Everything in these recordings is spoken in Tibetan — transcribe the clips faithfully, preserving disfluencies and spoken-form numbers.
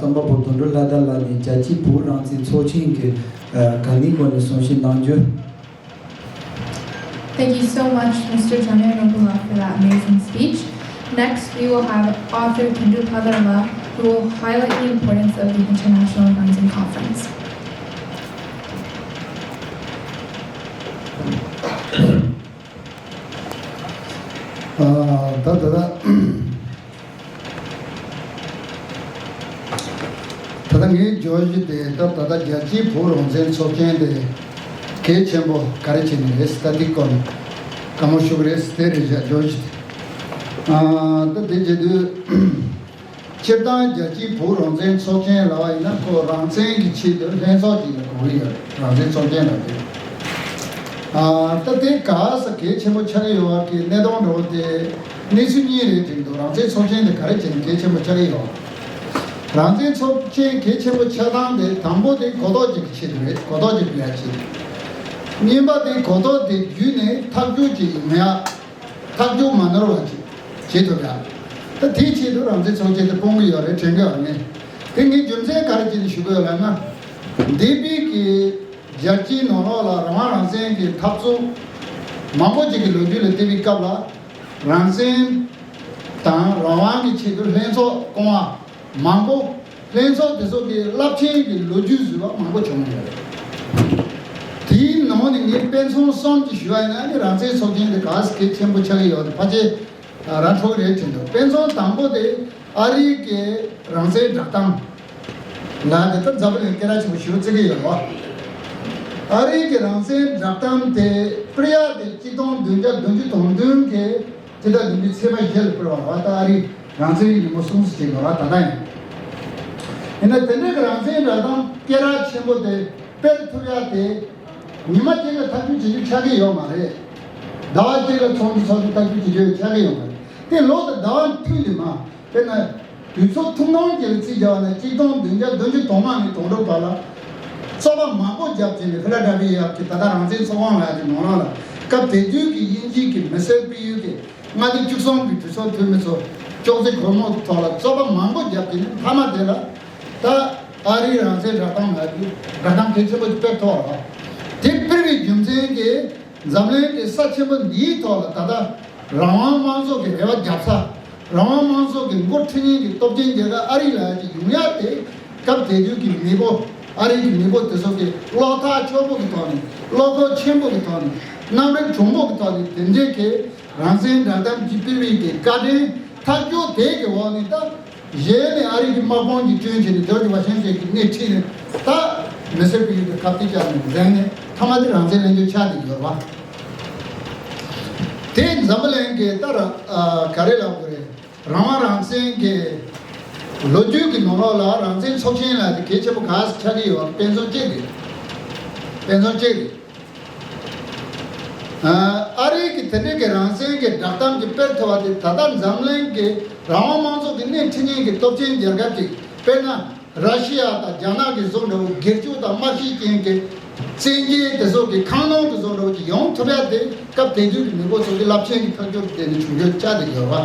རྩོམ་པ་པོ་དོན་གྲུབ་ལྷ་དར་ལགས་ནས་རྒྱལ་སྤྱིའི་བོད་རང་བཙན་ཚོགས་ཆེན་གྱི་ཨ་ག་ནས་སྒོ་ནས་གསུང་བཤད་གནང་རྒྱུ། Thank you so much, Mister Jamir Nobulak, for that amazing speech. Next, we will have author Tendru Padarla, who will highlight the importance of the International Rangzen Conference. ཨ་ད་ད་ད། ད་ལྟ་ངའི་བརྗོད་གཞི་དེ་ད་ད་ལྟ་རྒྱལ་སྤྱིའི་བོད་རང་བཙན་ཚོགས་ཆེན་དེ་གལ་ཆེན་པོ་ག་རེ་བྱས་ནས་རེད་ཟེར་ད་འདི་སྐོར་ནས་བཀའ་མོལ་ཞུ་གི་རེད་ཟེར་དེ་རེད་བཞག་བརྗོད་གཞི་དེ། ཨ་ད་དེ་བྱེད་དུས་སྤྱིར་བཏང་རྒྱལ་སྤྱིའི་བོད་རང་བཙན་ཚོགས་ཆེན་ལབ་པ་ཡིན་ན་ཁོ་རང་བཙན་གྱི་ཆེད་དུ་ལྷན་ཚོགས་ཅིག་ལ་གོ་གི་ཡོད་རེད། རང་བཙན་ཚོགས་ཆེན་ལབ་དེ། ཨ་ད་དེ་ག་ས་གལ་ཆེན་པོ་ཆགས་ཀྱི་ཡོད་པ་གི་གནད་དོན་འདྲ་བོ་དེ། གནས་ཚུལ་གཉིས་རེད་དྲན་འདུག་རང་བཙན་ཚོགས་ཆེན་དེ་ག་རེ་བྱས་ནས་གལ་ཆེན་པོ་ཆགས་ཀྱི་ཡོད། རང་བཙན་ཚོགས་ཆེན་གལ་ཆེན་པོ་ཆགས་སྟངས་དེ་དང་པོ་དེ་གོ་རྟོགས་ཅིག་གི་ཆེད་དུ་རེད། གོ་རྟོགས་ཅིག་སྤེལ་ཡ་ཆེད་དུ། གཉིས་པ་དེ་གོ་རྟོགས་དེ་བརྒྱུད་ནས་ཐག་གཅོད་ཅིག་ཡོང་ཡ། ཐག་གཅོད་མ་ནོར་བ་ཅིག་བྱེད་ཐུབ་ཡ། ད་དེའི་ཆེད་དུ་རང་བཙན་ཚོགས་ཆེན་དེ་སྤོང་གི་ཡོད་རེད་དྲན་གི་ཡོད་ངས། དེ་ངས་རྒྱུ་མཚན་ག་རེ་བྱས་ནས་ཞུ་གི་ཡོད་ལབ་ན། འདས་པའི་གི་རྒྱལ་སྤྱིའི་ནང་ལོགས་ལ་རང་དབང་རང་བཙན་གྱི་འཐབ་རྩོད་མང་པོ་ཅིག་གི་ལོ་རྒྱུས་ལ་བལྟས་པའི་སྐབས་ལ། རང་བཙན་དང་རང་དབང་གི་ཆེད་དུ་ལྷན་ཚོགས་སྐོང་བ་མང་པོ། ལྷན་ཚོགས་དེ་ཚོ་གི་རླབས་ཆེན་གྱི་ལོ་རྒྱུས་བཟོས་པ་མང་པོ་བྱུང་ཡོད་རེད། དེའི་ནང་ནས་ངས་དཔེ་མཚོན་གསུམ་ཅིག་ཞུ་བ་ཡིན་ན་ནི་རང་བཙན་ཚོགས་ཆེན་དེ་ག་ས་གལ་ཆེན་པོ་ཆགས་ཀྱི་ཡོད་རེད། ཕལ་ཆེར་ར་འཕྲོད་རེད་དྲན་འདུག་དཔེ་མཚོན་དང་པོ་དེ་ཨ་རིའི་གི་རང་བཙན་བསྒྲགས་གཏམ་ལ་དེ་ལྟར་འཛམ་བུ་གླིང་སྐད་གྲགས་ཆེན་པོ་ཞིག་བརྩི་གི་ཡོད་རེད་བ། ཨ་རིའི་གི་རང་བཙན་བསྒྲགས་གཏམ་དེ་སྤེལ་ཡག་དེ་གཅིག་སྟོང་བདུན་བརྒྱ་བདུན་ཅུ་དོན་བདུན་གི་སྤྱི་ཟླ་བདུན་པའི་ཚེས་པ་བཞི་ལ་སྤེལ་བ་རེད་བ། ད་ཨ་རིའི་རང་བཙན་གྱི་ཉིན་མོ་སྲུང་བརྩི་བྱས་ཡོད་རེད་བ། ད་ལྟ་ཡིན། ཡིན་ན་དེ་འདྲའི་གི་རང་བཙན་བསྒྲགས་གཏམ་སྐད་གྲགས་ཆེན་པོ་དེ་སྤེལ་ཐུབ་ཡག་དེ་ཉི་མ་གཅིག་ལ་ཐག་གཅོད་བྱེད་རྒྱུ་ཆགས་ཀྱི་ཡོད་མ་རེད། ཟླ་བ་གཅིག་ལ་ཚོགས་འདུ་ཚོགས་དུས་ཐག་གཅོད་བྱེད་རྒྱུ་ཆགས་ཀྱི་ཡོད་མ་རེད། དེ་ལོ་དང་ཟླ་བ་མཐུད་ནས་མ་དཔེར་ན། དུས་ཚོད་ཐུང་ཐུང་ཅིག་ལ་རྩིས་རྒྱག་པ་ན་གཅིག་སྟོང་བདུན་བརྒྱ་བདུན་ཅུ་དོན་ལྔ་ནས་དོན་དྲུག་བར་ལ། རྩོད་པ་མང་པོ་བརྒྱབ་བྱས་ནས་ཕི་ལ་ཌེལ་ཕི་ཡ་གི་ད་ལྟ་རང་བཙན་ཚོགས་ཁང་ལབ་ཡག་གི་ནང་ལོགས་ལ་སྐབས་དེ་དུས་ཀྱི་དབྱིན་ཇི་གི་མི་སེར་སྤེལ་ཡུལ་གྱི་མངའ་སྡེ་བཅུ་གསུམ་གྱི་གྲོས་ཚོགས་འཐུས་མི་ཚོ་ཅོག་ཙེ་སྒོར་མོ་གི་ཐོག་ལ་རྩོད་པ་མང་པོ་བརྒྱབ་བྱས་ནས་མཐའ་མ་དེ་ལ་ད་ཨ་རིའི་རང་བཙན་བསྒྲགས་གཏམ་ལབ་ཡག་གི་བསྒྲགས་གཏམ་གལ་ཆེན་པོ་ཅིག་སྤེལ་ཐུབ་པ་རེད། དེ་སྤེལ་བའི་རྒྱུ་མཚན་གྱིས། འཛམ་གླིང་གི་ས་ཆེན་པོ་འདིའི་ཐོག་ལ་ད་ལྟ་རང་དབང་དམངས་གཙོ་གི་རེ་བ་རྒྱབ་ས། རང་དབང་དམངས་གཙོ་གི་འགོ་ཁྲིད་མཁན་གྱི་སྟོབས་ཆེན་རྒྱལ་ཁབ་ཨ་རི་ལ་ཡ་ཅིག་ཡོང་ཡག་དེ་སྐབས་དེ་དུས་ཀྱི་མི་འབོར་ཨ་རི་གི་མི་འབོར་དེ་ཚོ་གི་བློ་ཐག་ཆོད་པོ་གི་ཐོག་ནས་བློ་ཁོག་ཆེན་པོ་གི་ཐོག་ནས་རྣམ་རིག་གྲུང་པོ་གི་ཐོག་ནས་དེ་འདྲའི་གི་རང་བཙན་བསྒྲགས་གཏམ་གྱི་སྤེལ་བའི་གི་བཀའ་དྲིན་ཐག་གཅོད་དེ་གི་འོག་ནས་ད། གཞན་ནས་ཨ་རི་གི་དམག་དཔུང་གིས་བསྐྲུན་བྱས་ནས་ཇོརྗ་ཝ་ཤིང་ཊོན་གྱིས་སྣེ་ཁྲིད་ནས་ད་མི་སེར་སྤེལ་ཡུལ་དུ་ཁ་གཏད་བཅག་ནས་འཛིན་ནས་མཐའ་མ་དེ་རང་བཙན་ལེན་རྒྱུ་ཆགས་བསྡད་ཡོད་རེད་བ། དེ་འཛམ་བུ་གླིང་གི་ད་ར་ཨ་ག་རེ་ལབ་དགོས་རེད། རང་དབང་རང་བཙན་གྱི་ལོ་རྒྱུས་ཀྱི་ནང་ལོགས་ལ་རང་བཙན་ཚོགས་ཆེན་ལབ་དེ་གལ་ཆེན་པོ་ག་ས་ཆགས་ཀྱི་ཡོད་པ་དཔེ་མཚོན་གཅིག་རེད། དཔེ་མཚོན་གཅིག་རེད། ཨ་རིའི་གི་དེ་འདྲའི་གི་རང་བཙན་གྱི་བསྒྲགས་གཏམ་གྱི་སྤེལ་ཐུབ་པ་དེ་ད་ལྟ་འཛམ་གླིང་གི་རང་དབང་དམངས་གཙོ་གི་སྣེ་ཁྲིད་མཁན་གྱི་སྟོབས་ཆེན་རྒྱལ་ཁབ་ཅིག་དཔེར་ན་ར་ཤི་ཡ་དང་རྒྱ་ནག་གི་བཟོ་འདྲ་བོ་སྒེར་གཅོད་དང་དམག་ཤེད་ཅན་གྱི་བཙན་རྒྱལ་དེ་ཚོ་གི་ཁང་ནང་གི་བཟོ་འདྲ་བོ་ཅིག་ཡོང་ཐུབ་ཡ་དེ་སྐབས་དེ་དུས་ཀྱི་མི་འབོར་ཚོ་གི་རླབས་ཆེན་གྱི་ཐག་གཅོད་དེ་ནི་བྱུང་རྒྱུ་ཆགས་བསྡད་ཡོད་པ།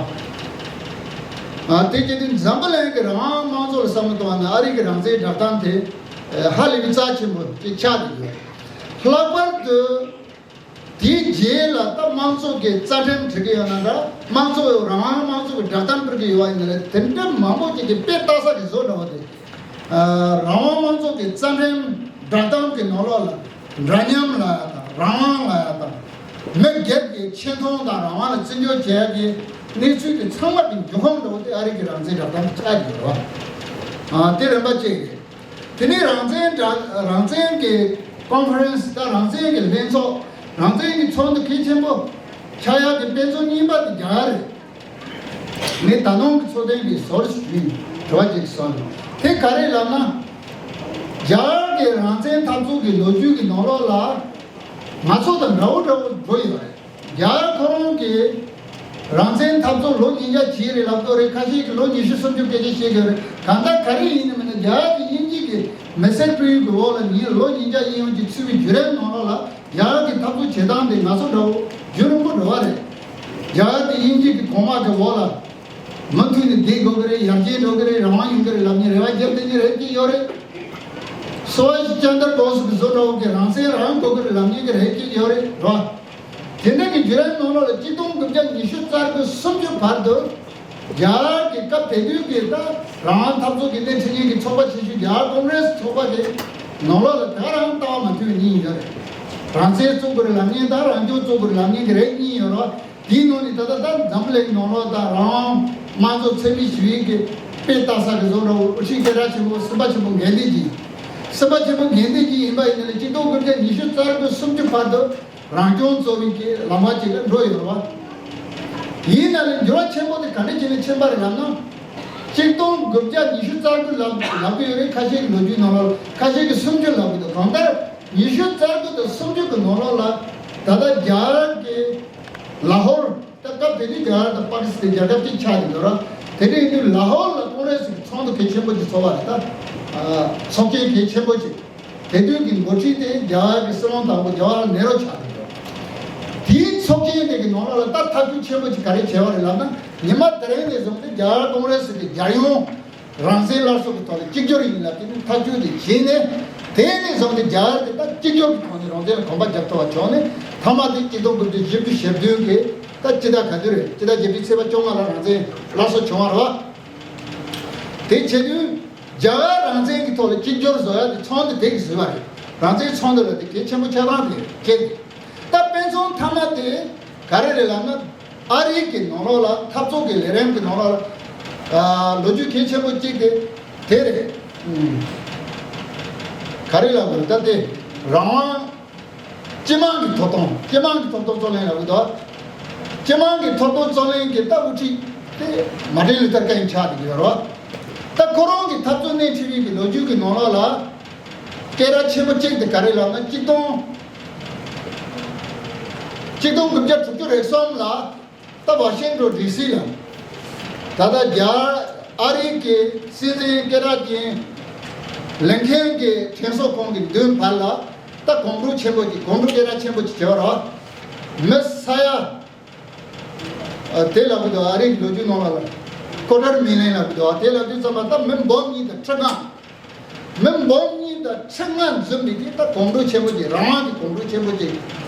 ཨ་དེ་བྱས་ཏེ་འཛམ་བུ་གླིང་གི་རང་དབང་དམངས་གཙོ་ལ་བསམ་བློ་གཏོང་བ་ན་ཨ་རི་གི་རང་བཙན་བསྒྲགས་གཏམ་དེ་ཧ་ལས་པའི་རྩ་ཆེན་པོ་ཅིག་ཆགས་བསྡད་ཡོད། ལྷག་པར་དུ་དེའི་རྗེས་ལ་ད་དམངས་གཙོ་གི་རྩ་ཁྲིམས་བྲིས་ཀྱི་ཡོད་ན་འདྲ། དམངས་གཙོ་རང་དབང་དམངས་གཙོ་གི་བསྒྲགས་གཏམ་སྤེལ་གྱི་ཡོད་པ་ཡིན་ན་རེད། དེ་འདྲ་མང་པོ་ཅིག་གིས་དཔེ་ལྟ་ས་གི་བཟོ་འདྲ་བ་དེ། ཨ་རང་དབང་དམངས་གཙོ་གི་རྩ་ཁྲིམས་བསྒྲགས་གཏམ་གྱི་ནང་ལོགས་ལ་འདྲ་མཉམ་ལབ་ཡ་དང་རང་དབང་ལབ་ཡ་དང་། མི་སྒེར་གྱི་ཆེ་མཐོང་དང་རང་དབང་ལ་བརྩི་འཇོག་བྱེད་ཡ་གི་གནས་ཚུལ་དེ་ཚང་མ་གི་འབྱུང་ཁུངས་འདྲ་བོ་དེ་ཨ་རི་གི་རང་བཙན་བསྒྲགས་གཏམ་ཆགས་ཀྱི་ཡོད་རེད་བ། ཨ་དེ་རིམ་པ་གཅིག་རེད། དེ་ནས་རང་བཙན་བསྒྲགས་རང་བཙན་གྱི་ཀོན་ཕ་རེན་སི་དང་རང་བཙན་གྱི་ལྷན་ཚོགས་རང་བཙན་གྱི་ཚོགས་འདུ་གལ་ཆེན་པོ་ཆགས་ཡག་གི་དཔེ་མཚོན་གཉིས་པ་དེ་རྒྱ་གར་རེད། ངས་ད་དུང་གི་ཚོགས་ཐེངས་ཀྱི་ཟུར་ཞིག་ཞུས་ནས་དྲི་བ་ཅིག་སོང་། དེ་ག་རེ་ལབ་ན། རྒྱ་གར་གྱི་རང་བཙན་འཐབ་རྩོད་ཀྱི་ལོ་རྒྱུས་ཀྱི་ནང་ལོགས་ལ་ང་ཚོ་དང་འདྲ་བོ་འདྲ་བོ་འགྲོ་ཡོད་རེད། རྒྱ་གར་ཁོ་རང་གི་རང་བཙན་འཐབ་རྩོད་ལོ་ཉིས་བརྒྱ་བྱས་རེད་ལབ་ཀྱི་རེད། ཁ་ཤས་ཀྱིས་ལོ་ཉི་ཤུ་སུམ་ཅུ་སྐད་ཆ་བཤད་ཀྱི་རེད། གང་ལྟར་ག་རེ་ཡིན་ནའི་མིན་ན་རྒྱ་གར་གྱི་དབྱིན་ཇི་གི་མི་སེར་སྤེལ་ཡུལ་གྱི་འོག་ལ་ཉིན་ལོ་ཉིས་བརྒྱ་དབྱིན་ཡུལ་གྱི་ཚུད་པའི་བརྒྱུད་རིམ་ནང་ལོགས་ལ་རྒྱ་གར་གྱི་འཐབ་རྩོད་བྱེད་སྟངས་དེ་ང་ཚོ་འདྲ་བོ་རྒྱུན་རིང་པོ་འགྲོ་བ་རེད། རྒྱ་གར་དེ་དབྱིན་ཇི་གི་གོང་དམག་གི་འོག་ལ་ མུ་མཐུད་ནས་བསྡད་དགོས་ཀྱི་རེད། ཡར་རྒྱས་འགྲོ་གི་རེད། རང་དབང་ཡོང་གི་རེད་ལབ་མཁན་རེ་བ་བརྒྱབ་བསྡད་མཁན་རེ་གཅིག་ཡོད་རེད། སོ་ཨ་ཞིག་ཅན་དར་བོ་སི་གི་བཟོ་འདྲ་བོ་གི་རང་བཙན་རང་དགོས་ཀྱི་རེད་ལབ་མཁན་གྱི་རེ་གཅིག་ཡོད་རེད་ར། དེ་འདྲ་གི་བརྒྱུད་རིམ་ནང་ལོགས་ལ་གཅིག་སྟོང་དགུ་བརྒྱ་ཉི་ཤུ་རྩ་དགུ་སུམ་ཅུ་བར་དུ་རྒྱ་གར་གྱི་སྐབས་དེ་དུས་ཀྱི་ད་རང་དབང་འཐབ་རྩོད་ཀྱི་སྣེ་ཁྲིད་མཁན་གྱི་ཚོགས་པ་ཆེ་ཤོས་རྒྱ་གར་ཀོང་རེ་སི་ཚོགས་པ་གི་ནང་ལོགས་ལ་ད་རང་ལྟ་བ་མ་མཐུན་གཉིས་ཡོད་རེད། རང་བཙན་རྩོད་དགོས་རེད་ལབ་མཁན་དང་རང་སྐྱོང་རྩོད་དགོས་རེད་ལབ་མཁན་གྱི་རེ་གཉིས་ཡོད་ར། དེའི་ནང་ནས་ད་ལྟ་ད་འཛམ་བུ་གླིང་ནང་ལོགས་ད་རང་དམངས་གཙོ་འཚེ་མེད་ཞི་བའི་གི་དཔེ་ལྟ་ས་གི་བཟོ་འདྲ་བོ་དབུ་ཁྲིད་སྐད་གྲགས་ཆེན་པོ་སེམས་དཔའ་ཆེན་པོ་དགེ་འདུན་གྱིས། སེམས་དཔའ་ཆེན་པོ་དགེ་འདུན་གྱིས་ཡིན་པ་ཡིན་ན་ལས་གཅིག་སྟོང་དགུ་བརྒྱ་ཉི་ཤུ་རྩ་དགུ་སུམ་ཅུ་བར་དུ་རང་སྐྱོང་རྩོད་པའི་གི་ལམ་བ་ཅིག་ལ་འགྲོ་ཡོད་རེད་བ། ཡིན་ན་ལས་འགྱུར་བ་ཆེན་པོ་དེ་ག་འདྲ་བྱས་ནས་ཕྱིན་པ་རེད་ལབ་ན། གཅིག་སྟོང་དགུ་བརྒྱ་ཉི་ཤུ་རྩ་དགུ་ལབ་ལབ་གི་ཡོད་རེད། ཁ་ཤས་ཀྱི་ལོ་རྒྱུས་ནང་ལོགས་ཁ་ཤས་ཀྱིས་སུམ་ཅུ་ལབ་གི་འདུག་གང་ལྟར་ཉི་ཤུ་རྩ་དགུ་དང་སུམ་ཅུ་གི་ནང་ལོགས་ལ་ད་ལྟ་རྒྱ་གར་གྱི་ལ་ཧོར། ད་སྐབས་དེ་དུས་རྒྱ་གར་དང་པ་ཀི་སི་ཐན་རྒྱལ་ཁབ་གཅིག་ཆགས་ཀྱི་འདུག་ར། དེ་འདྲ་ཡིན་དུས་ལ་ཧོར་ལ་ཀོང་རེ་སི་གི་ཚོགས་འདུ་གལ་ཆེན་པོ་ཅིག་ཚོགས་པ་རེད་ད། ཨ། ཚོགས་ཆེན་གལ་ཆེན་པོ་ཅིག་དེ་དུས་ཀྱི་འགོ་ཁྲིད་དེ་རྒྱ་གར་གྱི་སྲིད་བློན་དང་པོ་ཇ་ཝ་ཧར་ལ་ནེ་རུ་ཆགས་ཀྱི་འདུག་དེའི་ཚོགས་ཆེན་དེ་གི་ནང་ལོགས་ལ་ད་ཐབས་ཇུས་ཆེན་པོ་ཅིག་ག་རེ་བྱས་པ་རེད་ལབ་ན། ཉི་མ་དེ་རིང་ནས་བཟུང་སྟེ་རྒྱ་གར་ཀོང་རེ་སི་གི་རྒྱལ་ཡོངས་རང་བཙན་སླར་གསོ་གི་ཐོག་ལ་གཅིག་གྱུར་ཡིན་ལབ་དེ་ནི་ཐག་གཅོད་དེ་བྱས་ནས། དེ་ནས་བཟུང་སྟེ་རྒྱ་གར་དེ་ད་གཅིག་གྱུར་གྱི་ཐོག་ནས་རང་བཙན་ལ་གོམ་པ་རྒྱབ་ཐུབ་པ་བྱུང་ནས། མཐའ་མ་དེ་གཅིག་སྟོང་དགུ་བརྒྱ་བཞི་བཅུ་ཞེ་བདུན་གྱི་ད་སྤྱི་ཟླ་ག་དུས་རེད། སྤྱི་ཟླ་བརྒྱད་ཅུ་ཚེས་པ་བཅོ་ལྔ་ལ་རང་བཙན་སླར་གསོ་བྱུང་བ་རེད་བ། དེ་བྱེད་དུས་རྒྱ་གར་རང་བཙན་གྱི་ཐོག་ལ་གཅིག་གྱུར་བཟོ་ཡ་དེ་ཚོགས་འདུ་དེ་གིས་བཟོས་པ་རེད། རང་བཙན་ཚོགས་འདུ་ལ་དེ་གལ་ཆེན་པོ་ཆགས་སྟངས་དེ་རེད། ད་དཔེ་མཚོན་མཐའ་མ་དེ་ག་རེ་རེད་ལབ་ན། ཨ་རིའི་གི་ནང་ལོགས་ལ་འཐབ་རྩོད་ཀྱི་ལས་རིམ་གྱི་ནང་ལོགས་ལ། ཨ། ལོ་རྒྱུས་གལ་ཆེན་པོ་གཅིག་དེ་དེ་རེད། ཨུམ། ག་རེ་ལབ་དགོས་རེད། ད་དེ་རང་དབང་སྤྱི་དམངས་ཀྱི་ཐོབ་ཐང་། སྤྱི་དམངས་ཀྱི་ཐོབ་ཐང་རྩོད་ལེན་ལབ་གི་འདུག་སྤྱི་དམངས་ཀྱི་ཐོབ་ཐང་རྩོད་ལེན་གྱི་ད་དབུ་ཁྲིད་དེ་མར་ཊིན་ལུ་ཐར་ཀིང་ཆགས་བསྡད་ཀྱི་ཡོད་རེད་བ། ད་ཁོ་རང་གི་འཐབ་རྩོད་སྣེ་ཁྲིད་པའི་གི་ལོ་རྒྱུས་ཀྱི་ནང་ལོགས་ལ། སྐད་གྲགས་ཆེན་པོ་གཅིག་དེ་ག་རེ་ལབ་ན། གཅིག་སྟོང་གཅིག་སྟོང་དགུ་བརྒྱ་དྲུག་ཅུ་རེ་གསུམ་ལ་ད་ཝ་ཤིང་ཊོན་ཌི་སི་ལ་ད་ལྟ་རྒྱ་ཨ་རི་གི་སྲིད་འཛིན་སྐད་གྲགས་ཅན་ལིན་ཁེན་གྱི་དྲན་གསོ་ཁང་གི་མདུན་བར་ལ་ད་གོམ་བགྲོད་ཆེན་པོ་ཅིག་གོམ་བགྲོད་སྐད་གྲགས་ཆེན་པོ་ཅིག་བྱས་པ་རེད། མི་ས་ཡ། ཨ། དེ་ལབ་གི་འདུག་ཨ་རིའི་ལོ་རྒྱུས་ནང་ལ་ཀོ་ཊར་མི་ལན་ལབ་གི་འདུག་དེ་ལབ་དུས་ཙམ་པ་ད་མི་འབུམ་གཉིས་དང་ཁྲི་ལྔ། མི་འབུམ་གཉིས་དང་ཁྲི་ལྔ་འཛོམས་པའི་དེ་ད་གོམ་བགྲོད་ཆེན་པོ་ཅིག་རང་དབང་གི་གོམ་བགྲོད་ཆེན་པོ་ཅིག་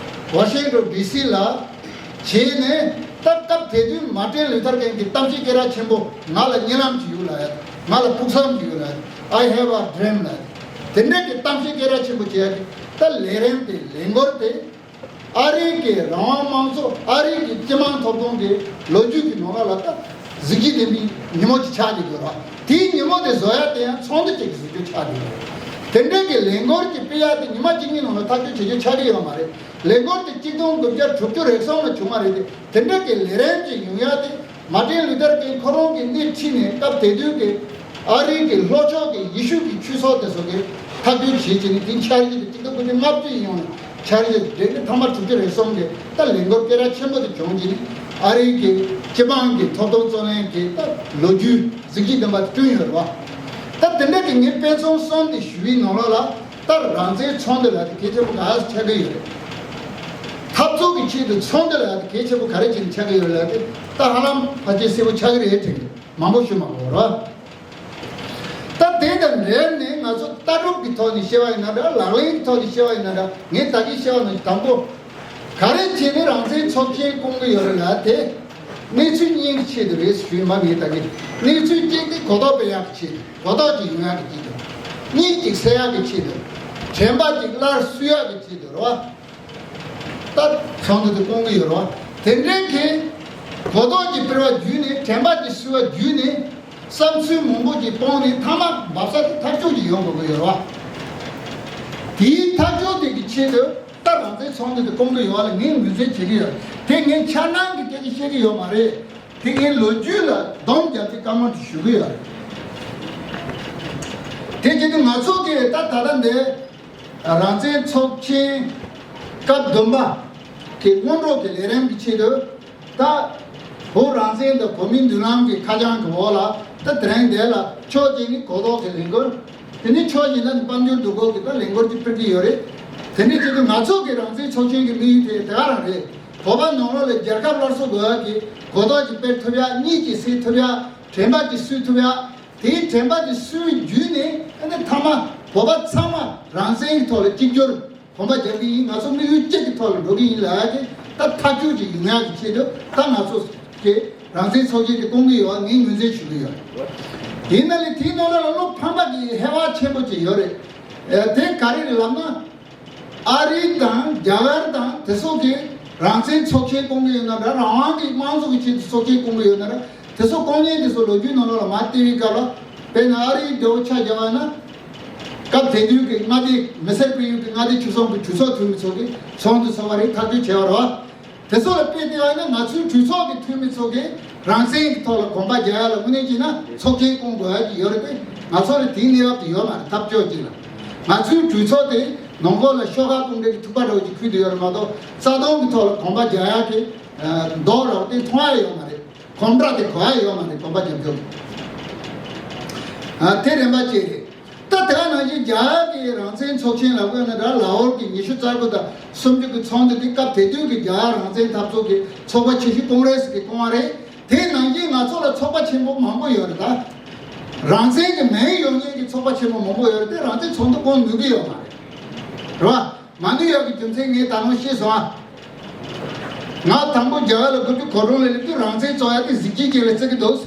ཝ་ཤིང་ཊོན་ཌི་སི་ལ་བྱས་ནས། ད་སྐབས་དེ་དུས་མར་ཊིན་ལུ་ཐར་ཀིང་གི་གཏམ་བཤད་སྐད་གྲགས་ཆེན་པོ། ང་ལ་གཉིད་ལམ་ཅིག་ཡོད་ལབ་ཡ། ང་ལ་ཕུགས་བསམ་ཅིག་ཡོད་ལབ་ཡ། I have a dream ལབ་ཡ། དེ་འདྲ་གི་གཏམ་བཤད་སྐད་གྲགས་ཆེན་པོ་བྱས་ཡ་གི་ད་ལས་རིམ་དེ། ལས་འགུལ་དེ། ཨ་རིའི་གི་རང་དབང་དམངས་གཙོ། ཨ་རིའི་གི་སྤྱི་དམངས་ཐོབ་ཐང་གི་ལོ་རྒྱུས་ཀྱི་ནང་ལ་ལ་ད་གཟི་བརྗིད་ལྡན་པའི་ཉིན་མོ་ཅིག་ཆགས་ཀྱི་ཡོད་རེད། དེའི་ཉིན་མོ་དེ་བཟོ་ཡ་དེ་ཡང་ཚོགས་འདུ་གཅིག་གི་བཟོ་རྒྱུ་ཆགས་ཀྱི་ཡོད་རེད། དེ་འདྲའི་གི་ལས་འགུལ་གྱི་སྤེལ་ཡ་དེ་ཉི་མ་གཅིག་གཉིས་ནང་ལ་ཐག་གཅོད་བྱེད་རྒྱུ་ཆགས་ཀྱི་ཡོད་མ་རེད། ལས་འགུལ་དེ་གཅིག་སྟོང་དགུ་བརྒྱ་དྲུག་ཅུ་རེ་གསུམ་ལ་བྱུང་བ་རེད་དེ། དེ་འདྲ་གི་ལས་རིམ་ཅིག་ཡོང་ཡ་དེ་མར་ཊིན་ལུ་ཐར་ཀིང་ཁོ་རང་གི་སྣེ་ཁྲིད་ནས་སྐབས་དེ་དུས་ཀྱི་ཨ་རིའི་གི་ལྷོ་ཕྱོགས་ཀྱི་ཡེ་ཤུ་གི་ཆོས་ཚོགས་དེ་ཚོ་གིས་ཐག་གཅོད་བྱེད་ཀྱི་ནི་དེ་འཆར་གཞི་དེ་གཅིག་སྟོང་དགུ་བརྒྱ་ལྔ་བཅུ་ཡིན་ཡོང་ནས་འཆར་གཞི་དེ་ནི་མཐའ་མ་དྲུག་ཅུ་རེ་གསུམ་གི་ད་ལས་འགུལ་སྐད་གྲགས་ཆེན་པོ་དེ་བྱུང་རྗེས་ནི་ཨ་རིའི་གི་སྤྱི་དམངས་ཀྱི་ཐོབ་ཐང་རྩོད་ལེན་གྱི་ད་ལོ་རྒྱུས་གཟི་བརྗིད་ལྡན་པ་དེ་བསྐྲུན་ཡོད་རེད་བ། ད་དེ་འདྲ་གི་ངས་དཔེ་མཚོན་གསུམ་དེ་ཞུ་བའི་ནང་ལོགས་ལ། ད་རང་བཙན་ཚོགས་འདུ་ལ་དེ་གལ་ཆེན་པོ་ག་ཚོད་ཆགས་ཀྱི་ཡོད་རེད། འཐབ་རྩོད་ཀྱི་ཆེད་དུ་ཚོགས་འདུ་ལ་དེ་གལ་ཆེན་པོ་ག་རེ་བྱས་ནས་ཆགས་ཀྱི་ཡོད་རེད་ལབ་དེ་ད་ཧ་ལམ་ཕལ་ཆེར་གསལ་པོ་ཆགས་ཀྱི་རེད་དྲན་གྱི། མང་པོ་ཞུ་མ་དགོས་རེད། ད་དེ་དང་འབྲེལ་ནས་ང་ཚོ་ལྟ་གྲུབ་ཀྱི་ཐོག་ནས་བཤད་པ་ཡིན་ན་འདྲ། ལག་ལེན་གྱི་ཐོག་ནས་བཤད་པ་ཡིན་ན་འདྲ། ངས་ད་གིན་བཤད་པ་ནང་བཞིན་དང་པོ། ག་རེ་བྱས་ནས་རང་བཙན་ཚོགས་ཆེན་བསྐོང་གི་ཡོད་རེད་ལབ་དེ། གནས་ཚུལ་གཉིས་ཀྱི་ཆེད་དུ་རེད་ཞུས་མ་ངས་ད་གིན། གནས་ཚུལ་གཅིག་དེ་གོ་རྟོགས་སྤེལ་ཡག་གི་ཆེད་དུ། གོ་རྟོགས་ཅིག་ཡོང་ཡག་གི་ཆེད་དུ། གཉིས་ཅིག་སེལ་ཡག་གི་ཆེད་དུ། དྲན་པ་ཅིག་སླར་གསོ་ཡག་གི་ཆེད་དུ་རེད་བ། ད་ཚོགས་འདུ་དེ་བསྐོང་གི་ཡོད་རེད་བ། དེ་འདྲའི་གི་གོ་རྟོགས་ཀྱི་སྤེལ་བ་བརྒྱུད་ནས། དྲན་པ་ཀྱི་གསོ་བ་བརྒྱུད་ནས། བསམ་ཚུལ་མང་པོ་ཅིག་སྤུངས་ནས་མཐའ་མ་འབབ་ས་དེ་ཐག་གཅོད་ཅིག་ཡོང་དགོས་ཀྱི་ཡོད་རེད་བ། དེའི་ཐག་གཅོད་དེ་གི་ཆེད་དུ་ད་རང་བཙན་ཚོགས་འདུ་དེ་བསྐོང་གི་ཡོད་ལ་ངས་ངོས་འཛིན་བྱེད་ཀྱི་ཡོད། དེ་ངས་འཆར་སྣང་གི་སྐད་ཆ་བཤད་ཀྱི་ཡོད་མ་རེད། དེ་ངས་ལོ་རྒྱུས་ལ་སྡོམ་བརྒྱབ་སྟེ་བཀའ་མོལ་དེ་ཞུ་གི་ཡོད་རེད། དེ་བྱས་ཏེ་ང་ཚོ་གིས་ད་ད་ལྟ་འདི་རང་བཙན་ཚོགས་ཆེན་སྐབས་བདུན་པ་གི་སྔོན་འགྲོ་གི་ལས་རིམ་གྱི་ཆེད་དུ། ད་བོད་རང་བཙན་དང་བོད་མིའི་མདུན་ལམ་གྱི་ཁ་བྱང་གི་འོག་ལ། ད་དེ་རིང་འདི་ལ་ཕྱོགས་གཅིག་ནི་གོ་རྟོགས་ཀྱི་ལས་འགུལ། དེ་ནི་ཕྱོགས་གཅིག་ན་དཔལ་འབྱོར་འདུ་འགོད་ཀྱི་ད་ལས་འགུལ་ཅིག་སྤེལ་གྱི་ཡོད་རེད། དེ་འདྲའི་ཆེད་དུ་ང་ཚོ་གི་རང་བཙན་ཚོགས་ཆེན་གྱི་དམིགས་ཡུལ་དེ་དེ་ག་རང་རེད། བོད་པ་ནང་ལོགས་ལ་རྒྱལ་ཁབ་སླར་གསོ་དགོས་ཡག་གི་གོ་རྟོགས་ཅིག་སྤེལ་ཐུབ་ཡག། གཉིས་ཀྱིས་སེལ་ཐུབ་ཡག། དྲན་པ་ཅིག་གསོས་ཐུབ་ཡག། དེའི་དྲན་པ་དེ་གསོས་བརྒྱུད་ནས་ཨ་ནི་མཐའ་མ་བོད་པ་ཚང་མ་རང་བཙན་གྱི་ཐོག་ལ་གཅིག་གྱུར་གོམ་པ་རྒྱབ་ཀྱི་ཡིན། ང་ཚོ་དམིགས་ཡུལ་གཅིག་གི་ཐོག་ལ་འགྲོ་གི་ཡིན་ལབ་ཡག་གི་ད་ཐག་གཅོད་ཅིག་ཡོང་ཡག་གི་ཆེད་དུ་ད་ང་ཚོ་གི་རང་བཙན་ཚོགས་ཆེན་དེ་སྐོང་གི་ཡོད་པ་ངས་ངོས་འཛིན་ཞུ་གི་ཡོད། ཡིན་ན་ལས་དེའི་ནང་ལ་བློ་ཕམ་པ་གི་ཧེ་བག་ཆེན་པོ་ཅིག་ཡོད་རེད། ཨ་དེ་ག་རེ་རེད་ལབ་ན། ཨ་རི་དང་རྒྱ་གར་དང་དེ་ཚོ་གི་རང་བཙན་ཚོགས་ཆེན་སྐོང་གི་ཡོད་ན་འདྲ། རང་དབང་གི་དམངས་གཙོ་གི་ཆེད་དུ་ཚོགས་ཆེན་སྐོང་གི་ཡོད་ན་འདྲ། དེ་ཚོ་སྐོང་མཁན་དེ་ཚོ་ལོ་རྒྱུས་ནང་ལོགས་ལ་མར་བལྟས་པའི་སྐབས་ལ། དཔེར་ན་ཨ་རིའི་འབྲེལ་བ་ཆ་བཞག་པ་ན། སྐབས་དེ་དུས་ཀྱི་མངའ་སྡེ་མི་སེར་སྤེལ་ཡུལ་གྱི་མངའ་སྡེ་ཆོལ་གསུམ་གྱི་གྲོས་ཚོགས་འཐུས་མི་ཚོ་གི་ཚོགས་འདུ་ཚོགས་པ་རེད། ཐག་གཅོད་བྱས་པ་རེད་བ། དེ་ཚོ་ལ་དཔེ་བལྟས་པ་ན་ང་ཚོའི་གྲོས་ཚོགས་ཀྱི་འཐུས་མི་ཚོ་གིས་རང་བཙན་གྱི་ཐོག་ལ་གོམ་པ་རྒྱག་ཡག་ལ་དངོས་གནས་བྱས་ན་ཚོགས་ཆེན་སྐོང་དགོས་ཡག་ཅིག་ཡོད་རེད་པས། ང་ཚོ་ལ་དེའི་གནས་བབ་དེ་ཡོད་མ་རེད། ཐབས་སྐྱོ་ཅིག་ལ། ང་ཚོའི་གྲོས་ཚོགས་དེ་ནང་ཁོག་ལ་ཤོག་ཁག་སྐོང་འདྲ་གི་ཐུག་པ་འདྲ་བོ་ཅིག་ཁུར་དུ་ཡོད་རེད་མ་གཏོགས། རྩ་དོན་གྱི་ཐོག་ལ་གོམ་པ་རྒྱག་ཡག་གི་མདོག་འདྲ་བོ་དེ་མཐོང་ཡག་ཡོད་མ་རེད། གོམ་བགྲོད་དེ་གོ་ཡག་ཡོད་མ་རེད། གོམ་པ་རྒྱབ་རྒྱུ། ཨ་དེ་རིམ་པ་གཅིག་རེད། ད་དེ་ག་ནང་བཞིན་རྒྱ་གར་གྱི་རང་བཙན་ཚོགས་ཆེན་ལབ་དགོས་ན་འདྲ། ལ་ཧོར་གྱི་ཉི་ཤུ་རྩ་དགུ་དང་སུམ་ཅུ་གི་ཚོགས་འདུ་དེ་སྐབས་དེ་དུས་ཀྱི་རྒྱ་གར་རང་བཙན་འཐབ་རྩོད་ཀྱི་ཚོགས་པ་ཆེ་ཤོས་ཀོང་རེས་ཀྱིས་བསྐོང་བ་རེད། དེ་ནང་བཞིན་ང་ཚོ་ལ་ཚོགས་པ་ཆེན་པོ་མང་པོ་ཡོད་རེད་ད། རང་བཙན་གྱི་མིང་ཡོད་མཁན་གྱི་ཚོགས་པ་ཆེན་པོ་མང་པོ་ཡོད་རེད་དེ། རང་བཙན་ཚོགས་འདུ་བསྐོང་ནུས་ཀྱི་ཡོད་མ་རེད། རེད་བ། མ་ནུས་ཡག་གི་རྒྱུ་མཚན་ངས་ད་ནང་ཤེས་སོང་ཨ། ང་དང་པོ་རྒྱ་གར་ལ་དགུ་བཅུ་གོ་གྲངས་ལ་སླེབས་དུས་རང་བཙན་རྩོད་ཡག་དེ་གཟི་བརྗིད་ཅན་ལ་བརྩི་གི་འདུག།